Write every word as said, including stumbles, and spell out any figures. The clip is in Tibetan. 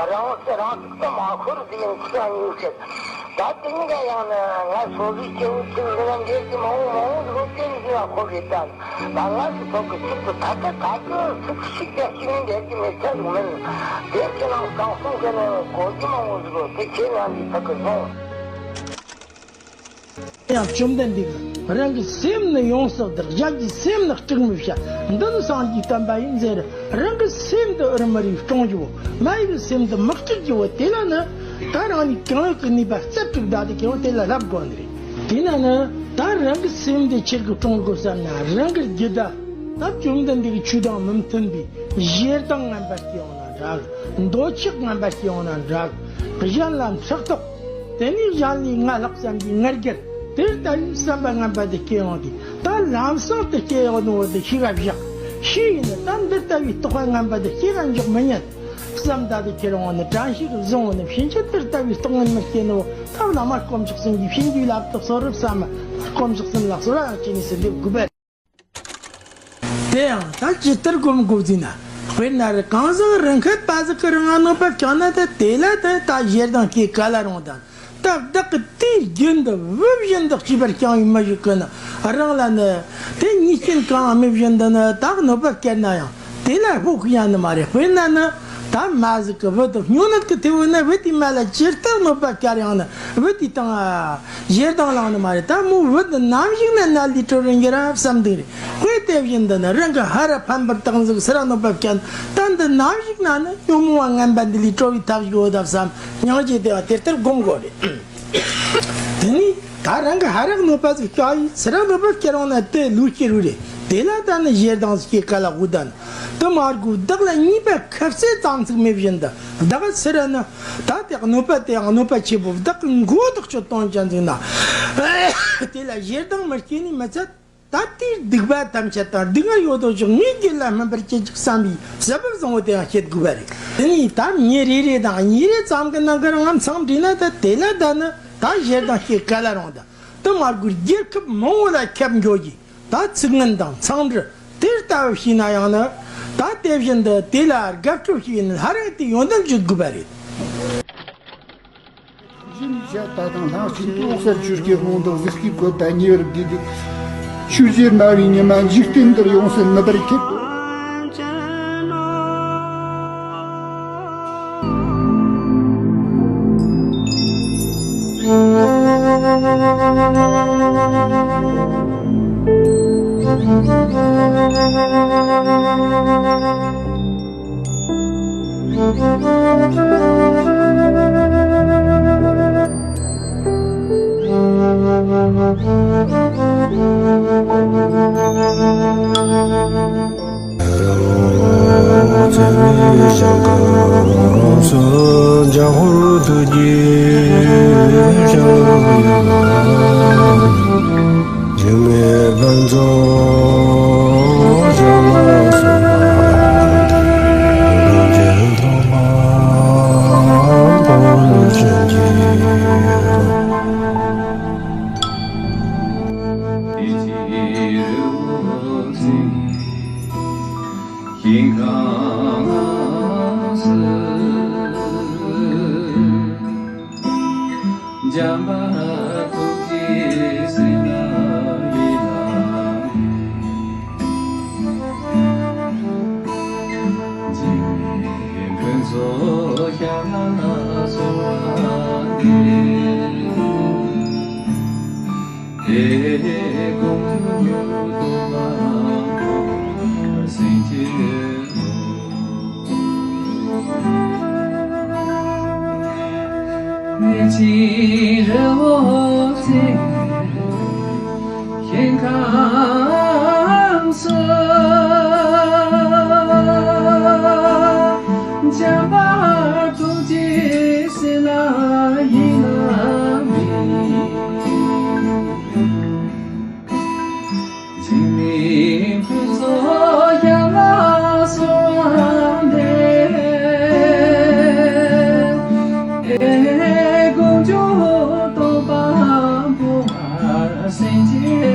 རང་རང་ཚུགས་དུ་མ་འཁོར་ཟིན་ཚིག་ཉུང་ཤེས། ད་དེ་གཉིས་ཀ་ཡང་ན་ང་སོ་སོའི་སྐྱེ་བོ་ཚོས་འདི་ལ་འགྲེལ་གྱི་མང་བོ་མང་བོ་ཟིག་དེ་འདི་ལ་འཁོར་གི་ད། ད་ང་ཚོ་ཐོག་གི་ཚིག་ཏུ་ད་ལྟ་ད་ལྟ་ཚིག་གཅིག་ཀྱང་གཅིག་ནས་འགྲེལ་གྱི་མེད་ཚད་ཟིག་མིན། དེ་ཁྱེད་རང་གང་གསུང་གི་ནས་གོ་རྒྱུ་མང་བོ་ཟིག་དེ་ཁྱེད་རང་གིས་ཐག་གི་སོང་། ཡང་བཅོམ་ལྡན་འདས་ཀྱིས་རང་གི་སེམས་ནི་ཡོངས་སུ་བདག། གཞན་གྱི་སེམས་ནི་དཀྲུག་མི་བྱ། འདི་ནི་སངས་རྒྱས་བསྟན་པ་ཡིན་ཟེར། རང་གི་སེམས་འདི་ཨུ་རུ་མི་རིགས་སྐྱོང་རྒྱུ་བོ། མ་ཡི་གི་སེམས་འདི་མི་དཀྲུག་རྒྱུ་བོ། དེ་ལ་ནི་ད་རང་ཉིད་གང་ཡོད་ཀྱི་ནུས་པ་རྩལ་དཀྲུག་བདག་དེ་ཁྱེད་རང་དེ་ལ་བསླབ་དགོས་ནི་རེད། དེས་ན་ནི་ད་རང་གི་སེམས་འདི་ཆི་གི་སྐྱོང་དགོས་བསམ་ན། རང་གི་རྒྱུད་ད་ད་བཅོམ་ལྡན་འདས་ཀྱི་ཆོས་དང་མི་མཐུན་པའི་ཞེ་སྡང་ངན་པ་སྐྱེ་ཡོང་ན་འདྲ་གི། འདོད་ཆགས་ངན་པ་སྐྱེ་ཡོང་ན་འདྲ་གི། གཞན་ལ་ཕྲག་དོག་དེ་ནས་གཞན་ལས་ང་ལྷག་བསམ་པའི་ང་རྒྱལ། དེ་ལྟ་བུའི་བསམ་པ་ངན་པ་དེ་སྐྱེ་ཡོང་དུས། ད་ལམ་སང་དེ་སྐྱེ་ཡོང་ནོ་དེ་ཤེས་ག་བཞག་ཤེས་ཡིན་ན་ད་འདི་ལྟ་བུའི་རྟོག་པ་ངན་པ་དེ་སྐྱེ་ག་འཇོག་མི་ཉན་བསམ། ད་དེ་ཁྱེད་རང་ནི་དྲན་ཤེས་ཀྱིས་བཟུང་བ་ནི་ཕྱིན་ཆད་དེ་ལྟ་བུའི་རྟོག་ངན་མི་སྐྱེ་ནོ། ད་བླ་མ་དཀོན་མཆོག་གསུམ་གྱིས་ཕྱིན་ཆད་ལ་བབ་ཏུ་གསོལ་རབ་བསམ། དཀོན་མཆོག་གསུམ་ལ་གསོལ་བ་ཡང་བྱས་ནས་སེམས་འདེབས་དགོས་པ་རེད། དེ་ཡང་ད་ཇི་ལྟར་སྒོམ་དགོས་ཟེར་ན། དཔེར་ན་རི་གང་ཟག་རང་ཁ་པ་ཟིག་གི་རང་ང་གནོད་པ་བསྐྱངས་ན། ད་དེ་ལ་ད་ད་ཞེ་སྡང་སྐྱེ་ག་ལ་རུང་། ད་ད་བདག་གི་དེའི་རྒྱུད་འདི་བུ་བཞིན་དུ་གཅེས་པར་བསྐྱངས་པའི་མི་ཞིག་གིས་ནི་རང་ལ་ནི་དེ་ཉེས་སྐྱོན་གང་དམིགས་བཞིན་དུ་ནི་ད་གནོད་པ་བསྐྱལ་ན་ཡང་དེ་ལ་ཕོག་གི་ཡང་ནི་མ་རེད། དཔེར་ན་ནི་ད་མ་ཟིག་གི་བུ་དེ་སྨྱོ་ནད་ཀྱིས་ཐེ་བོ་ན། བུ་དེའི་མ་ལ་ཇི་ལྟར་གནོད་པ་བསྐྱལ་ཡང་ནི་བུ་དེའི་སྟེང་ཞེ་སྡང་ལངས་ནི་མ་རེད། ད་མོ་བུ་འདི་ནམ་ཞིག་ན་ནད་ལས་གྲོལ་རུ་འགྱུར་ར་བསམ་འདུག་རེད། དཔེ་དེ་བཞིན་དུ་ནི་རང་གི་ཧ་ར་ཕན་པར་བཏགས་ཟིག་སུ་ར་གནོད་པ་བསྐྱལ། ད་འདི་ནམ་ཞིག་ན་ནི་ཉོན་མོངས་པ་ངན་པ་འདི་ལས་གྲོལ་བའི་ཐབས་ཤིག་ཡོད་ད་བསམ། སྙིང་རྗེ་དེ་བ་དེ་ལྟར་སྒོམ་དགོས་རེད། དེ་ནས་ད་རང་གི་ཧ་ར་གནོད་པ་ཟིག་བསྐྱལ་ཡིན། སུ་ར་གནོད་པ་བསྐྱལ་རུང་ན་དེ་ལུས་སྐྱེ་རུ་རེད། དེ་ལ་ད་ནི་ཞེ་སྡང་ཟིག་སྐྱེ་ག་ལ་དགོས་ད་ནི། དེ་མ་དགོས་བདག་ལ་ཉེས་པ་ཁ་གསལ་ཙམ་ཟིག་མེད་བཞིན་དུ་བདག་སུ་ར་ནི། ད་དེ་གནོད་པ་དེ་ཡང་གནོད་པ་ཆེ་བོ་བདག་གི་མགོ་ཐག་ཆོད་གཏོང་ཅན་ཟིག་ན། དེ་ལ་ཞེ་སྡང་མི་སྐྱེ་ནི་མི་ཚད། ད་དེའི་སྡིག་པ་ཐམས་ཅད་དང་སྡུག་བསྔལ་ཡོད་དོ་ཅོག་ངའི་རྒྱུད་ལ་སྨིན་པར་བྱེད་ཅིག་བསམ་པའི་བྱ་བ་བཟང་བོ་དེ་ཡང་བྱེད་དགོས་པ་རེད། དེ་ནས་ད་མི་རེ་རེ་དང་གཉིས་རེ་ཙམ་གྱི་ནང་གི་རང་ངམ་འཚང་འདྲིས་ན། ད་དེ་ལ་ད་ནི་ད་ཞེ་སྡང་སྐྱེ་ག་ལ་རུང་། ད་དེ་མ་དགོས་རྒྱལ་ཁབ་མང་བོ་ལ་ཁྱབ་འགྱོ་རྒྱུ། ད་ཚིག་ངན་དང་འཚང་འདྲི་དེ་ལྟ་བུ་བྱས་ན་ཡང་ནི། ད་དེ་བཞིན་དུ་དེ་ལ་དགའ་སྤྲོ་བྱས་ནས་ལྷ་རིང་དེ་ཡོན་ཏན་བརྗོད་དགོས་པ་རེད། བཞིན་བྱ་ད་དང་ལྷང་ཞིང་དུ་འོག་གསར་ཆུ་སྐྱེ་ལྷུང་དང་གཟིགས་ཀྱི་གོ་ད་ཉེ་བར་བསྡུས་ཏེ། ཆུ་བཞིར་སྨྲ་བའི་ཉི་མ་འཇིག་རྟེན་འདིར་ཡོངས་སུ་ནུབ་པར་བྱེད། ཞིང་ཁམས་སུ། འཇམ་དཔལ་ཐུགས་རྗེས་བསིལ་ལ་ཡིད་ལ་མི། འཇིགས་མེད་ཕུན་ཚོགས་ཞབས་ལ་གསོལ་བ་འདེབས། དེ་དགོངས་རྒྱུད་རྟོགས་པ་སེམས་བསྐྱེད་དོ། གནས་ཆེན་རི་བོ་རྩེ་ཞིང་ཁམས་སུ། འཇམ་དཔལ་ཐུགས་རྗེས་བསིལ་ལ་ཡིད་ལ་མི། འཇིགས་མེད་ཕུན་ཚོགས་ཞབས་ལ་གསོལ་བ་འདེབས། དགོངས་རྒྱུད་རྟོགས་པ་སེམས་བསྐྱེད་